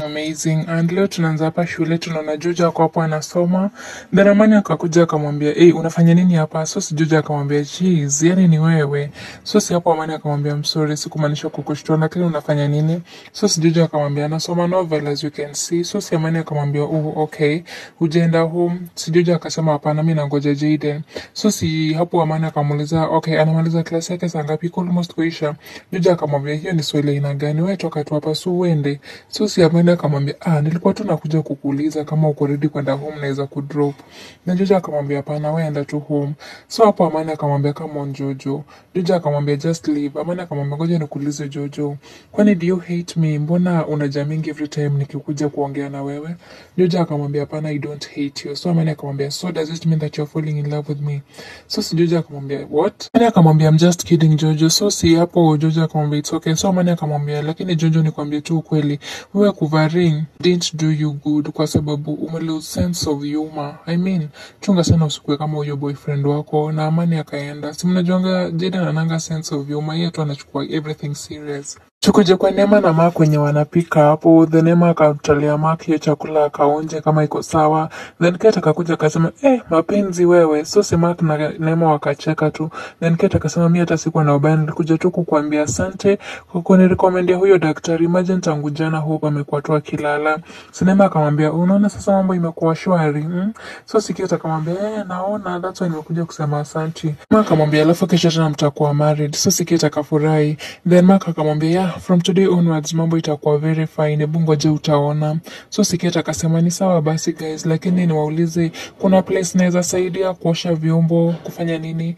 Amazing. And leo tunaanza hapa shule, tunaona Jojo ako hapo anasoma. Then Amani akakuja akamwambia, "Hey, unafanya nini hapa?" So si Jojo akamwambia, "Jeez, yani ni wewe." So si hapo Amani akamwambia, "I'm sorry, sikumaanisha kukushtua, lakini unafanya nini?" So si Jojo akamwambia, "Anasoma novel as you can see." So si Amani akamwambia, "Oh, okay. Hujaenda home?" Si Jojo akasema, "Hapana, mimi nangoja Jaden." So si hapo Amani akamuuliza, "Okay, anamaliza class yake saa ngapi? Iko almost kuisha." Jojo akamwambia, "Hiyo ni swali aina gani? Wewe toka tu hapa, so uende." So si Amani akamwambia, "Ah, nilikuwa tu nakuja kukuuliza kama uko ready kwenda home naweza kudrop." Na Jojo akamwambia, "Hapana, wewe enda tu home." So hapo Amani akamwambia, "Come on Jojo." Jojo akamwambia, "Just leave." Amani akamwambia, "Ngoja nikuulize Jojo, kwani do you hate me? Mbona unajamingi every time nikikuja kuongea na wewe?" Jojo akamwambia, "Hapana, I don't hate you." So Amani akamwambia, "So does it mean that you're falling in love with me?" So si Jojo akamwambia, "What?" Amani akamwambia, "I'm just kidding Jojo." So si hapo Jojo akamwambia, "It's okay." So Amani akamwambia, "Lakini Jojo, nikwambie tu ukweli, wewe kuvaa ring didn't do you good kwa sababu ume lose sense of humor. I mean, chunga sana usikue kama huyo boyfriend wako." Na Amani akaenda. Si mnajuanga Jaden ananga sense of humor, yeye tu anachukua everything serious. Tukuje kwa Neema na Mark wenye wanapika hapo. The Neema akamtolea Mark hiyo chakula akaonje kama iko sawa. Then Kate akakuja akasema, "Eh, mapenzi wewe." So si Mark na Neema wakacheka tu. Then Kate akasema, "Mimi hata sikuwa na ubaya, nilikuja tu kukuambia asante kwa kunirekomendia huyo daktari. Imagine tangu jana Hope amekuwa tu akilala." Si Neema akamwambia, "Unaona sasa mambo imekuwa shwari, So si Kate akamwambia, "Eh, naona, that's why nimekuja kusema asante." Mark akamwambia, "Alafu kesho tena mtakuwa married." So si Kate akafurahi. Then Mark akamwambia, "Yeah, from today onwards mambo itakuwa very fine, hebu ngoja utaona." So si Kate akasema, "Ni sawa basi guys, lakini niwaulize, kuna place naweza saidia kuosha vyombo, kufanya nini?"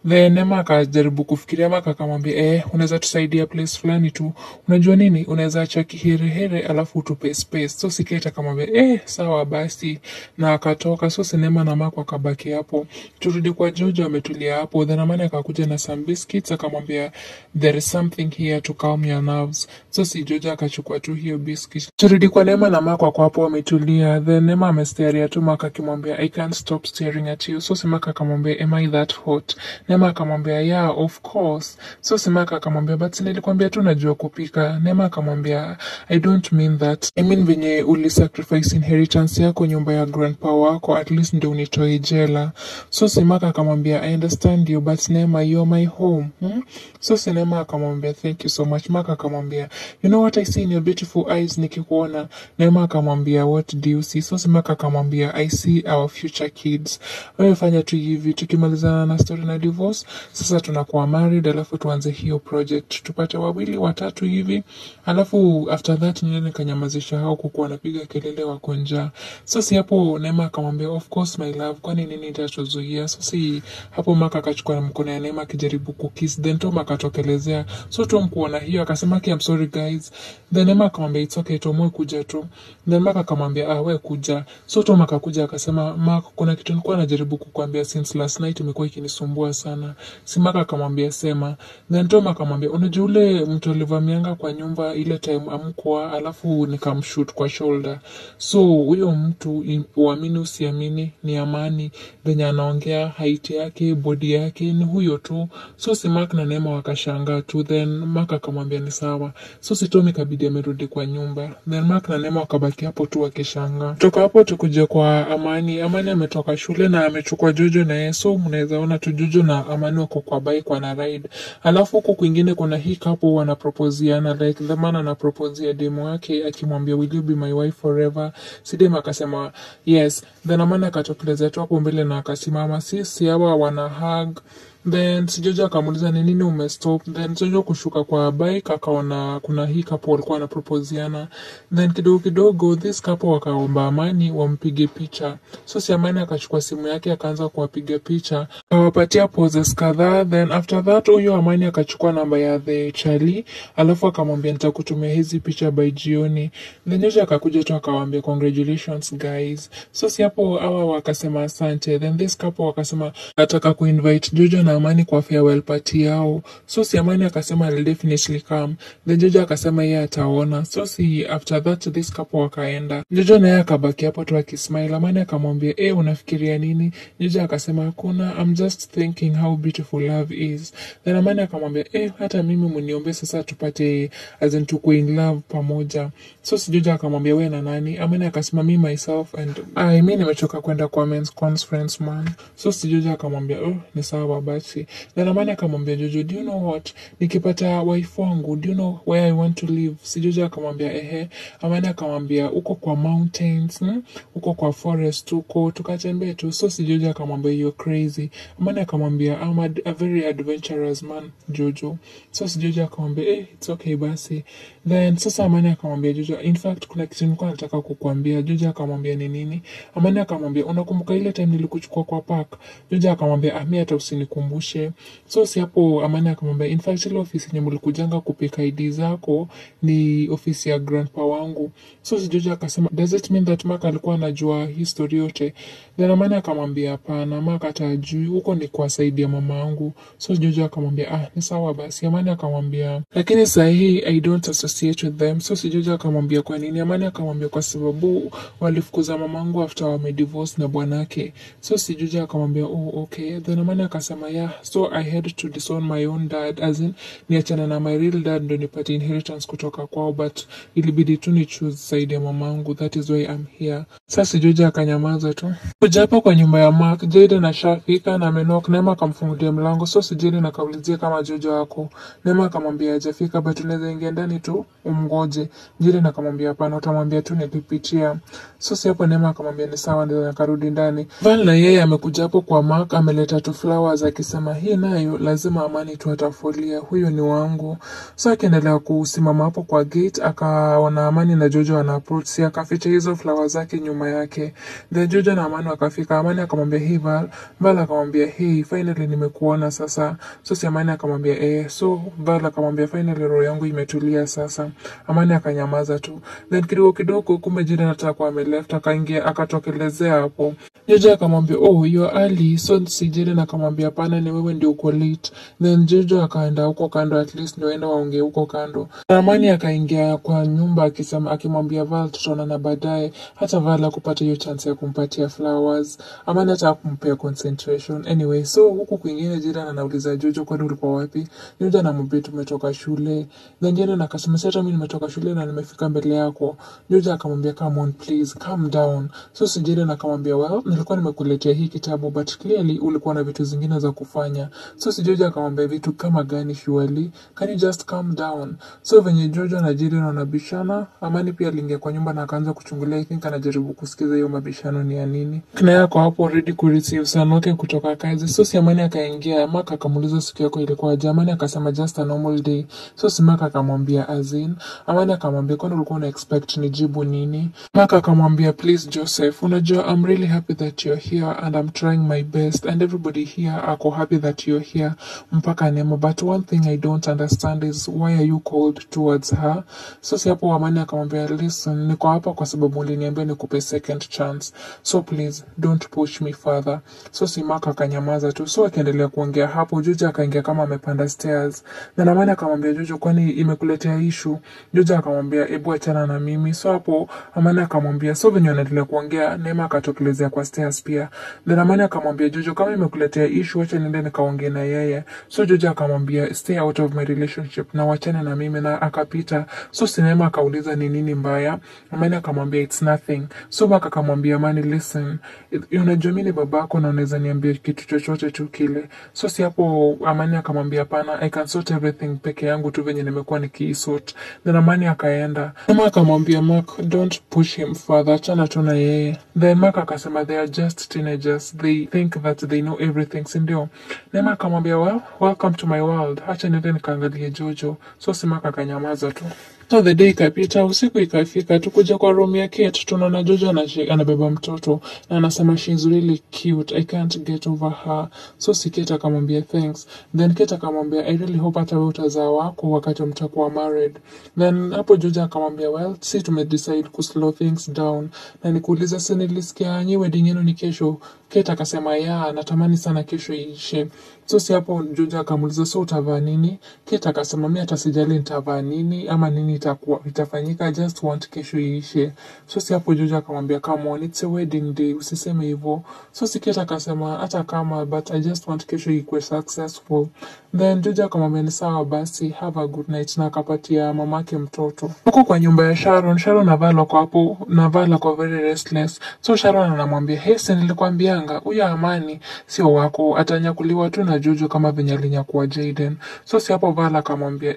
Then Neema akajaribu kufikiria. Mark akamwambia, "Eh, unaweza tusaidia place fulani tu. Unajua nini, unaweza acha kiherehere alafu utupe space." So si Kate akamwambia, "Eh, sawa basi," na akatoka. So si Neema na Mark wakabaki hapo. Turudi kwa Jojo, ametulia hapo. Then Amani akakuja na some biscuits, akamwambia, "There is something here to calm your nerves." So si Jojo akachukua tu hiyo biscuit. Turudi kwa Neema na Mark, wako hapo wametulia. Then Neema amestaria tu Mark akimwambia, "I can't stop staring at you." So si Mark akamwambia, "Am I that hot?" Neema akamwambia, "Yeah, of course." So si Mark akamwambia, "But nilikwambia tu najua kupika." Neema akamwambia, "I don't mean that. I mean venye uli sacrifice inheritance yako, nyumba ya grandpa wako, at least ndio unitoe jela." So si Mark akamwambia, "I understand you, but Neema, you're my home, So si Neema akamwambia, "Thank you so much." Mark akamwambia, "You know what I see in your beautiful eyes nikikuona?" Neema akamwambia, "What do you see?" So si Mark akamwambia, "I see our future kids. Wewe fanya tu hivi, tukimalizana na story na divorce, sasa tunakuwa married, alafu tuanze hiyo project, tupate wawili watatu hivi, alafu after that niende nikanyamazisha hao kuku wanapiga kelele wako njaa." So si hapo Neema akamwambia, "Of course my love, kwani nini itatuzuia?" So si hapo Mark akachukua mkono ya Neema akijaribu kukiss, then Tom akatokelezea. So Tom kuona hiyo akasema, "Okay, I'm sorry guys." Then Neema akamwambia, "It's okay Tom, wewe kuja tu." Then Mark akamwambia, "Ah, wewe kuja." So Tom akakuja akasema, "Mark, kuna kitu nilikuwa najaribu kukuambia since last night, imekuwa ikinisumbua sana." Si Mark akamwambia, "Sema." Then Tom akamwambia, "Unajua ule mtu alivamianga kwa nyumba ile time amkwa, alafu nikamshoot kwa shoulder? So huyo mtu, uamini usiamini, ni Amani. Venye anaongea, height yake, body yake, ni huyo tu." So si Mark na Neema wakashangaa tu. Then Mark akamwambia ni sawa. So si Tom ikabidi amerudi kwa nyumba. Then Mark na Neema wakabaki hapo tu wakishangaa. Toka hapo tukuje kwa Amani. Amani ametoka shule na amechukua Jojo na yeye. So mnaweza ona tu Jojo na Amani wako kwa bike wana ride. Alafu huku kwingine kuna hii couple wanaproposiana, like the man anaproposia demu wake akimwambia, "Will you be my wife forever?" Si demu akasema yes. Then Amani akatokelezea tu hapo mbele na akasimama. Sisi hawa wana hug. Then si Jojo akamuuliza, "Ni nini umestop?" Then Jojo kushuka kwa bike akaona kuna hii couple walikuwa wanaproposiana. Then kidogo kidogo this couple wakaomba Amani wampige picha. So si Amani akachukua simu yake akaanza kuwapiga picha, akawapatia poses kadhaa. Then after that huyo Amani akachukua namba ya the chali, alafu akamwambia, "Nitakutumia hizi picha by jioni." Then Jojo akakuja tu akawaambia, "Congratulations guys." So si hapo hawa wakasema asante. Then this couple wakasema nataka kuinvite Jojo na Amani kwa farewell party yao. So si Amani akasema I'll definitely come. Then Jojo akasema yeye ataona. So si after that this couple wakaenda. Jojo naye akabaki hapo tu akismile. Amani akamwambia, unafikiria nini? Jojo akasema hakuna, I'm just thinking how beautiful love is. Then Amani akamwambia, hata mimi mniombe sasa tupate, as in tukue in love pamoja. So si Jojo akamwambia wewe na nani? Amani akasema me myself and I, mimi nimechoka kwenda kwa men's conference man. So si Jojo akamwambia ni sawa basi. Then Amani akamwambia Jojo, do you know what? Nikipata wife wangu, do you know where I want to live? Si Jojo akamwambia ehe. Amani akamwambia uko kwa mountains, uko kwa forest, uko tukatembee tu. So si Jojo akamwambia you're crazy. Amani akamwambia I'm a very adventurous man, Jojo. So si Jojo akamwambia it's okay basi. Then sasa Amani akamwambia Jojo, in fact kuna kitu nilikuwa nataka kukuambia. Jojo akamwambia ni nini? Amani akamwambia unakumbuka ile time nilikuchukua kwa park? Jojo akamwambia mimi hata usinikumbushe. So si hapo Amani akamwambia in fact ile ofisi yenye mlikujanga kupika ID zako ni ofisi ya grandpa wangu. So si Jojo akasema does it mean that Mark alikuwa anajua history yote? Then Amani akamwambia hapana, Mark hatajui, huko ni kwa side ya mama yangu. So Jojo akamwambia ni sawa basi. Amani akamwambia lakini sahi I don't associate with them. So si Jojo akamwambia kwa nini? Amani akamwambia kwa sababu walifukuza mamangu after wame divorce na bwanake. So si Jojo akamwambia okay. Then Amani akasema yeah, so I had to disown my own dad, as in niachana na my real dad ndo nipate inheritance kutoka kwao, but ilibidi tu ni choose side ya mamangu, that is why I'm here. Sasa Jojo akanyamaza tu. Kuja hapa kwa nyumba ya Mark, Jaden ashafika na amenock. Neema akamfungulia mlango. So si Jaden akaulizia kama Jojo wako. Neema akamwambia hajafika, but unaweza ingia ndani tu umngoje. Jaden akamwambia hapana, utamwambia tu nilipitia. So si hapo Neema akamwambia ni sawa, ndio akarudi ndani. Val na yeye amekuja hapo kwa Mark, ameleta tu flowers akisema hii nayo lazima Amani tu atafolia, huyo ni wangu. So akaendelea kusimama hapo kwa gate, akaona Amani na Jojo wana approach, si akaficha hizo flowers zake nyuma yake. Then Jojo na Amani wakafika. Amani akamwambia hey Val. Val akamwambia hey, finally nimekuona sasa. So si Amani akamwambia So Val akamwambia finally roho yangu imetulia sasa. Amani akanyamaza tu. Then kidogo kidogo kumbe Jaden atakuwa ameleft, akaingia akatokelezea hapo. Jojo akamwambia you are early. So si Jaden akamwambia hapana, ni wewe ndio uko late. Then Jojo akaenda huko kando, at least ndio aenda waongee huko kando. Amani akaingia kwa nyumba akisema, akimwambia Val tutaonana baadaye. Hata Val hakupata hiyo chance ya kumpatia flowers. Amani hata hakumpea concentration. Anyway, so huku kwingine Jaden anauliza Jojo kwani ulikuwa wapi? Jojo anamwambia tumetoka shule. Then Jaden akasema sasa mimi nimetoka shule na nimefika mbele yako. Jojo akamwambia come on please, calm down. So si Jaden akamwambia well, nilikuwa nimekuletea hii kitabu but clearly ulikuwa na vitu zingine za kufanya. So si Jojo akamwambia vitu kama gani surely? Can you just calm down? So venye Jojo na Jaden wanabishana, Amani pia aliingia kwa nyumba na akaanza kuchungulia. I think anajaribu kusikiza hiyo mabishano ni ya nini. Kina yako hapo ready ku receive son wake kutoka kazi. So si Amani akaingia, Mark akamuuliza siku yako ilikuwa aje? Amani akasema just a normal day. So si Mark akamwambia as in. Amani akamwambia kwani ulikuwa una expect nijibu nini? Mark akamwambia please Joseph, unajua I'm really happy that you're here and I'm trying my best and everybody here ako happy that you're here mpaka Neema, but one thing I don't understand is why are you cold towards her? So si hapo Amani akamwambia listen, niko hapa kwa sababu uliniambia nikupe second chance, so please don't push me further. So si Mark akanyamaza tu. So akaendelea kuongea hapo. Jojo akaingia kama amepanda stairs. Na Amani akamwambia Jojo kwani imekuletea issue? Jojo akamwambia hebu achana na mimi. So hapo Amani akamwambia, so venye anaendelea kuongea Neema akatokelezea kwa stairs pia. Then Amani akamwambia Jojo kama imekuletea issue acha niende nikaongee na yeye. So Jojo akamwambia stay out of my relationship na wachana na mimi, na akapita. So si Neema akauliza ni nini mbaya? Amani akamwambia it's nothing. So Mark akamwambia Amani listen, unajua mimi ni babako na unaweza niambia kitu chochote tu kile. So si hapo Amani akamwambia hapana, I can sort everything peke yangu tu venye nimekuwa nikiisort. Then Amani akaenda. Neema akamwambia Mark don't push him further, achana tu na yeye. Then Mark akasema they are just teenagers, they think that they know everything, si ndio? Neema akamwambia well, welcome to my world, acha niende nikaangalie Jojo. So si Mark akanyamaza tu. So the day ikapita, usiku ikafika, tukuja kwa room ya Kate, tunaona Jojo anabeba mtoto na anasema she's really cute, I can't get over her. So si Kate akamwambia thanks. Then Kate akamwambia I really hope hata wewe utazaa wako wakati mtakuwa married. Then hapo Jojo akamwambia well, si tumedecide ku slow things down. Na nikuuliza si nilisikia nyi wedding yenu ni kesho? Kate akasema yeah, natamani sana kesho iishe. So si hapo Jojo akamuuliza so utavaa nini? Kate akasema mimi hata sijali nitavaa nini ama nini itakuwa itafanyika, I just want kesho iishe. So si hapo Jojo akamwambia come on, it's a wedding day, usiseme hivyo. So si Kate akasema hata kama, but I just want kesho ikuwe successful. Then Jojo akamwambia ni sawa basi, have a good night, na akapatia mamake mtoto. Huko kwa nyumba ya Sharon, Sharon na Val wako hapo, na Val ako very restless. So Sharon anamwambia hey, si nilikwambianga huyo Amani sio wako, atanyakuliwa tu na Jojo kama venye alinyakua Jaden. So si hapo Val akamwambia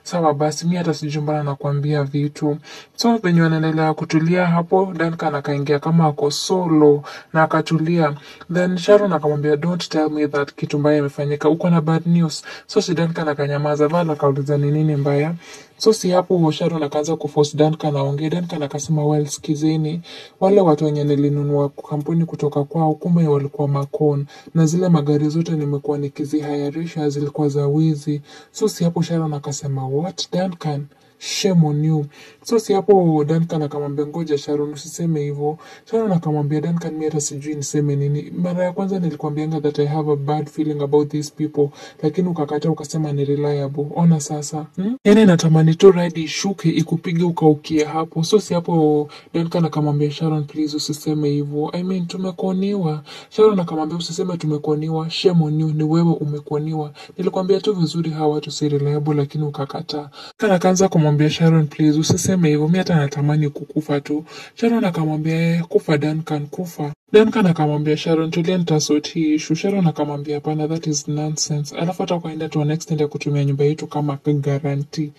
sawa basi, mimi hata sijui mbona nakwambia vitu. So venye wanaendelea kutulia hapo, Duncan akaingia kama ako solo na akatulia. Then Sharon akamwambia don't tell me that kitu mbaya imefanyika, uko na bad news. So si Duncan akanyamaza. Val akauliza ni nini mbaya. So si hapo Sharon akaanza kuforce Duncan aongee. Duncan akasema well, sikizeni, wale watu wenye nilinunua kampuni kutoka kwao kumbe walikuwa makon, na zile magari zote nimekuwa nikizihayarisha zilikuwa za wizi. So si hapo Sharon akasema what, Duncan, shame on you. So si hapo Duncan akamwambia ngoja Sharon, usiseme hivyo. Sharon akamwambia Duncan, mimi hata sijui niseme nini. Mara ya kwanza nilikwambianga that I have a bad feeling about these people, lakini ukakataa ukasema ni reliable. Ona sasa, Yaani natamani tu ride ishuke ikupige ukaukie hapo. So si hapo Duncan akamwambia Sharon, please usiseme hivyo, I mean tumekoniwa. Sharon akamwambia usiseme tumekoniwa, shame on you, ni wewe umekoniwa. Nilikwambia tu vizuri hawa watu si reliable, lakini ukakataa. Duncan akaanza kumwambia Sharon, please usiseme hivyo, mimi hata natamani kukufa tu. Sharon akamwambia kufa Duncan, kufa. Duncan akamwambia Sharon, tulia, nitasort hii issue. Sharon akamwambia hapana, that is nonsense. Alafu hata ukaenda to an extent ya kutumia nyumba yetu kama guarantee.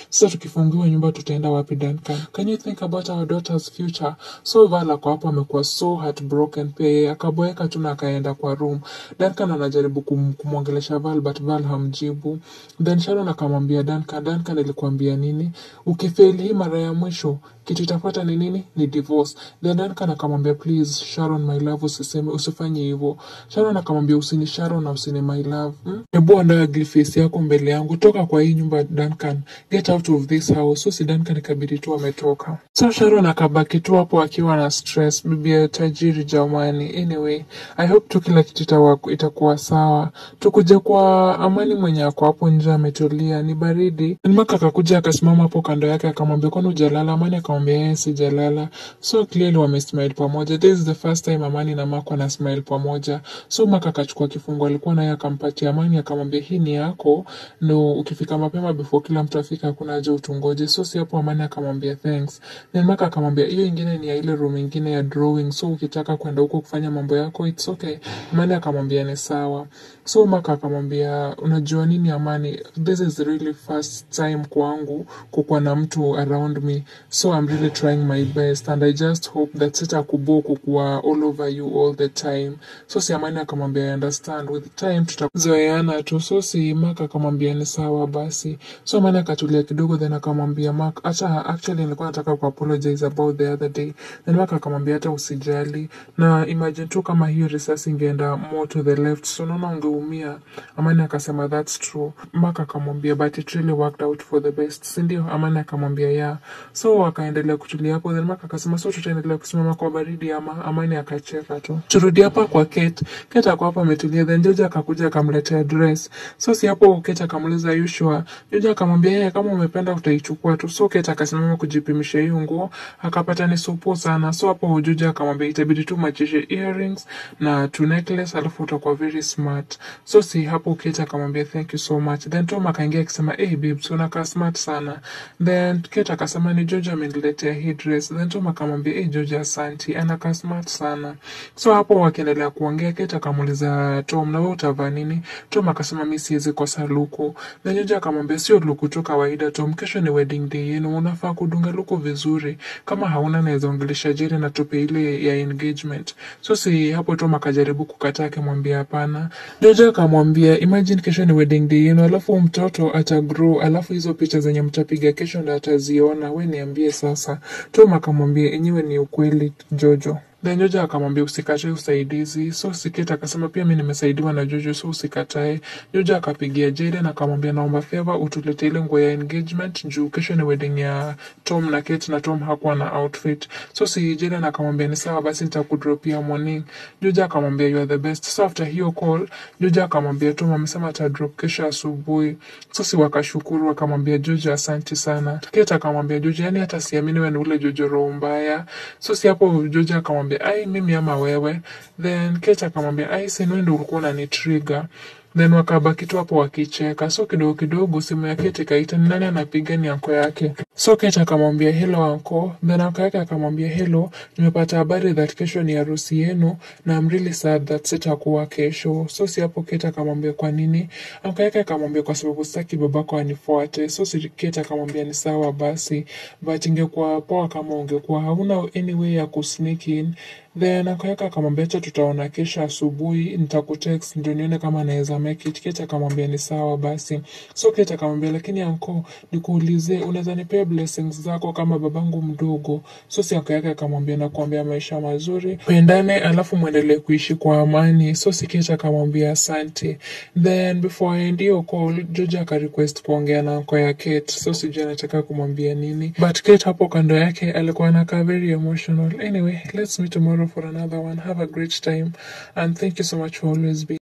Sasa tukifungiwa nyumba tutaenda wapi Duncan? Can you think about our daughter's future? So Val ako hapo amekuwa so heartbroken pia yeye akaboeka tu na akaenda kwa room. Duncan anajaribu kumwongelesha Val but Val hamjibu. Then Sharon akamwambia Duncan, Duncan nilikwambia nini? Ukifeli hii mara ya mwisho kitu itafuata ni nini? Ni divorce. Then Duncan akamwambia please Sharon my love, usiseme, usifanye hivyo. Sharon akamwambia usini Sharon na usini my love. Hebu ondoa ugly face yako mbele yangu, toka kwa hii nyumba Duncan, get out of this house. So si Duncan ikabidi tu ametoka. So Sharon akabaki tu hapo akiwa na stress, bibi ya tajiri jamani. Anyway, I hope tu kila kitu itakuwa sawa. Tukuje kwa Amani mwenye ako hapo nje ametulia, ni baridi. Mark akakuja akasimama hapo kando yake akamwambia kwani hujalala? Amani akamwambia yeye sijalala. So clearly wamesmile pamoja. This is the first time Amani na Mark wana smile pamoja. So Mark akachukua kifungo alikuwa naye akampatia Amani akamwambia hii ni yako, no ukifika mapema before kila mtu afika hakuna haja utungoje. So si hapo Amani akamwambia thanks. Then Mark akamwambia hiyo ingine ni ya ile room ingine ya drawing, so ukitaka kwenda huko kufanya mambo yako it's okay. Amani akamwambia ni sawa. So Mark akamwambia unajua nini Amani, this is really first time kwangu kukuwa na mtu around me, so I'm really trying my best and I just hope that sitakubore kukuwa all over you all the time. So si Amani akamwambia I understand, with time tutazoeana tu. So si Mark akamwambia ni sawa basi. So Amani akatulia kidogo, then akamwambia Mark, acha actually nilikuwa nataka ku apologize about the other day. Then Mark akamwambia hata usijali, na imagine tu kama hiyo risasi ingeenda more to the left, so unaona ungeumia. Amani akasema that's true. Mark akamwambia but it really worked out for the best, si ndio? Amani akamwambia yeah. So wakaendelea kutulia hapo. Then Mark akasema so tutaendelea kusimama kwa baridi ama? Amani akacheka tu. Turudi hapa kwa Kate. Kate ako hapa ametulia. Then George akakuja akamletea dress. So si hapo Kate akamuuliza you sure? George akamwambia yeye kama umependa utaichukua tu. So Kate akasimama kujipimisha hiyo nguo, akapata ni supu sana. So hapo George akamwambia itabidi tu machishe earrings na tu necklace, alafu utakuwa very smart. So si hapo Kate akamwambia thank you so much. Then Tom akaingia akisema hey babes, unakaa smart sana. Then Kate akasema ni George ameniletea hii dress. Then Tom akamwambia hey George asante, anakaa smart sana. So hapo wakiendelea kuongea, Kate akamuuliza Tom na wewe utavaa nini? Tom akasema mimi siwezi kosa luku. Then George akamwambia sio luku tu kawaida Tom, kesho ni wedding day yenu, unafaa kudunga luku vizuri. Kama hauna naweza ongelesha Jerry na tupe ile ya engagement. So si hapo Tom akajaribu kukataa akimwambia hapana. George akamwambia imagine kesho ni wedding day yenu, alafu mtoto atagrow, alafu hizo picha zenye mtapiga kesho ndo ataziona, we niambie sasa. Tom akamwambia enyewe ni ukweli Jojo. Then Jojo akamwambia usikatae usaidizi. So si Kate akasema pia mimi nimesaidiwa na Jojo, so usikatae. Jojo akapigia Jaden akamwambia naomba favor utulete ile nguo ya engagement juu kesho ni wedding ya Tom na Kate na Tom hakuwa na outfit. So si Jaden akamwambia ni sawa basi nitakudropia morning. Jojo akamwambia you are the best. So after hiyo call, Jojo akamwambia Tom amesema atadrop kesho asubuhi. So si wakashukuru wakamwambia Jojo asante sana. Kate akamwambia Jojo yani hata siamini wewe ni ule Jojo roho mbaya. So si hapo Jojo akamwambia ai mimi ama wewe. Then Kate akamwambia ai si wewe ndio ulikuwa unanitrigger. Then wakabaki tu hapo wakicheka. So kidogo kidogo simu ya Kate ikaita, ni nani anapiga? Ni anko yake. So Kate akamwambia hello anko. Then anko yake akamwambia hello, nimepata habari that kesho ni harusi yenu na I'm really sad that sitakuwa kesho. So si hapo Kate akamwambia kwa nini? Anko yake akamwambia kwa sababu sitaki babako anifuate. So si Kate akamwambia ni sawa basi, but ingekuwa poa kama ungekuwa hauna any way ya kusneak in. Then anko yake akamwambia acha tutaona kesho asubuhi, nitakutext ndio nione kama naweza make it. Kate akamwambia ni sawa basi. So Kate akamwambia lakini anko, nikuulize unaweza nipea blessings zako kama babangu mdogo? So si anko yake akamwambia nakuambia maisha mazuri, pendane alafu muendelee kuishi kwa amani. So si Kate akamwambia asante. Then before I end hiyo call, Jojo akarequest kuongea na anko ya Kate. So sijui anataka kumwambia nini, but Kate hapo kando yake alikuwa anakaa very emotional. Anyway, let's meet tomorrow for another one. Have a great time and thank you so much for always being